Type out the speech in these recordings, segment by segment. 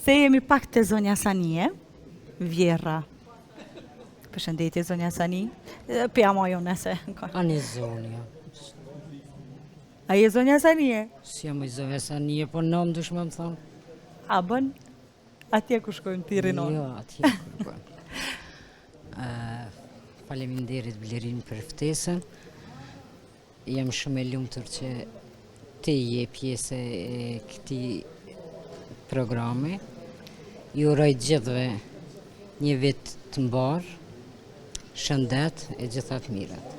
Se jemi pak te zonja Sanije, vjerra. Përshëndetje zonja Sani. Pja ma jo nëse. Ani zonja. A je zonja Sanije? Si jam zonja Sanije, po në më dush me më thonë. A bën? Atje ku shkojmë t'i rinon? Jo, atje ku shkojmë. Faleminderit Blerin për ftesën. Jam shumë e lumtur që ti je pjesë e këtij programi. Ju uroj gjithëve një vit të mbarë, shëndet e gjitha të mirat.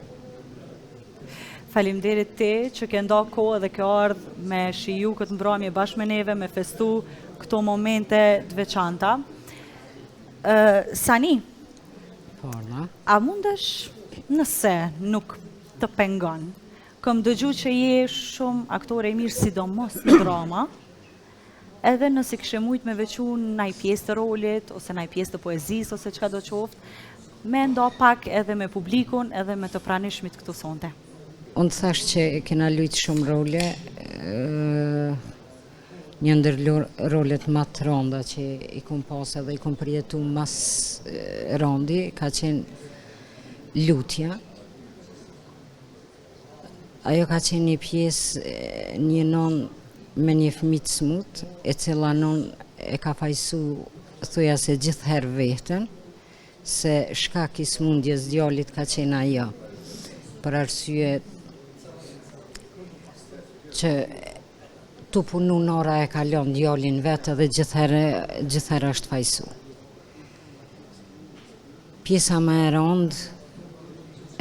Faleminderit ti që ke nda kohë dhe ke ardhë me shiju këtë mbrëmje bashkë me neve, me festu këto momente të veçanta. Sani, Po, na? a mundesh nëse nuk të pengon? Kom dëgju që je shumë aktore e mirë, sidomos në drama, edhe nëse kishe mujt me veçu naj pjesë të rolit, ose naj pjesë të poezisë, ose çka do qoftë, me nda pak edhe me publikun, edhe me të pranishmit këtu sonte. Unë të thash që kena lujtë shumë role, një ndër rolet ma të rënda që i kom pas edhe i kom përjetu ma s'rëndi, ka qenë lutja. Ajo ka qenë një pjesë, një nonë me një fëmijë të smut, e cila nonë e ka fajsu thuja se gjithëherë veten, se shkak i smundjes djalit ka qenë ajo, për arsye që tu punu n'ara e ka lënë djalin vetë dhe gjithëherë gjithëherë është fajsu. Pjesa më e rëndë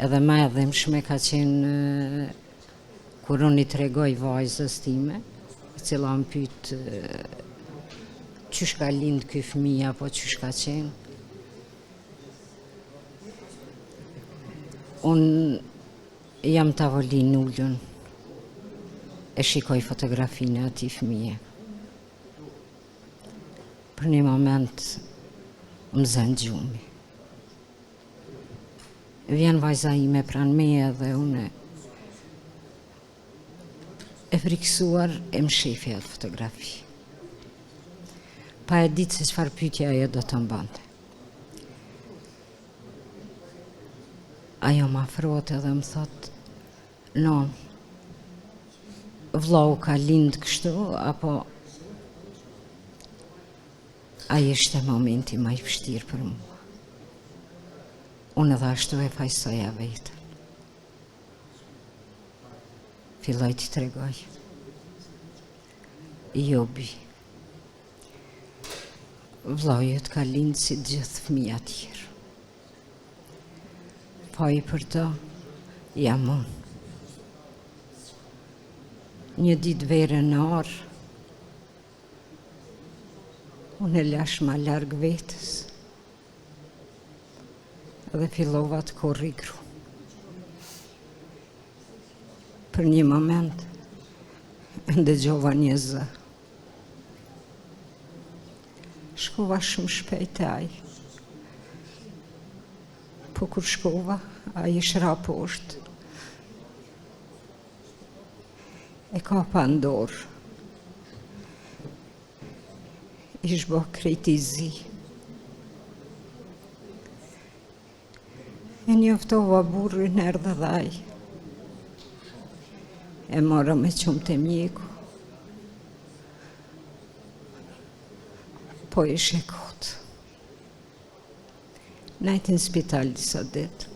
edhe më e dhimbshme ka qenë kur unë i tregoj vajzës time, e cila më pyet qysh ka lind ky fëmijë apo qysh ka qenë. Unë jam tavolinë ulun, e shikoj fotografinë e atij fëmije. Për një moment më zën gjumi. Vjen vajza ime pranë meje dhe unë e frikësuar e mshefi atë fotografi. Pa e ditë se çfarë pyetje ajo do të më bante. Ajo më afrohet edhe më thot, no, vllau ka lind kështu, apo ai ishte momenti ma i vështirë për mua. Unë edhe ashtu e fajsoja veten. Filloj t'i tregoj. Jo, bi. Vllau jot ka lind si gjithë fëmija tjerë. Faji për të, jam unë. Një ditë vere në arë, unë e lash ma larg vetës dhe fillova të korri gru. Për një moment, ndëgjova një zë. Shkova shumë shpejt te ai. Po kur shkova, ai ish ra poshtë. E kapa në dorë. Ish bo krejt i zi. E njoftova burrin erdh edhe ai. E morëm e çum te mjeku. Po ish e kotë. Nejti në spital disa ditë.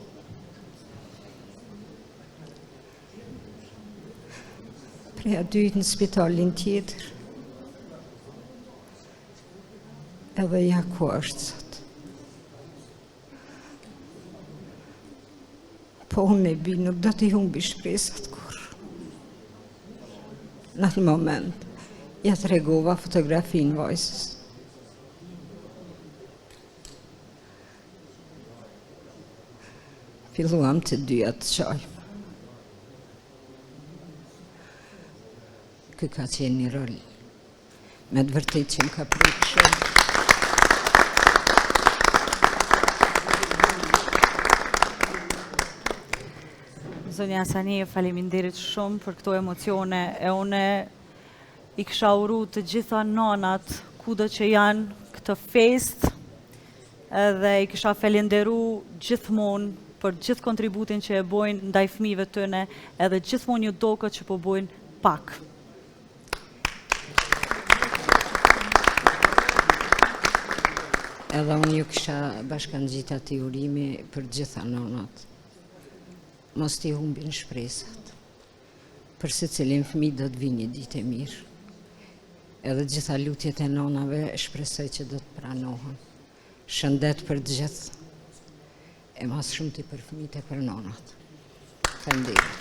Prej aty në spitalin tjetër. Edhe ja ku është sot. Po unë e bi, nuk do t'i humbi shpresat kurrë. Në atë moment, ja tregova fotografinë vajzës. Filluam të dyja të qajmë. Ky ka qenë një rol Me të vërtetë që më ka prek shumë. Zonja Sanije, faleminderit shumë për këto emocione, e une i kisha uru të gjitha nanat. kudo që janë këtë festë edhe i kisha falenderu gjithmonë për gjithë kontributin që e bojnë ndaj fëmijëve tyne edhe gjithmonë ju doket që po bojnë pak. Edhe unë ju kisha bashkangjit atij urimi për gjitha nonat. Mos t'i humbin shpresat. Për secilin fëmijë do të vijë një ditë e mirë. Edhe gjitha lutjet e nonave shpresoj që do të pranohen. Shëndet për të gjithë. E ma së shumti për fëmijët e për nonat. Faleminderit.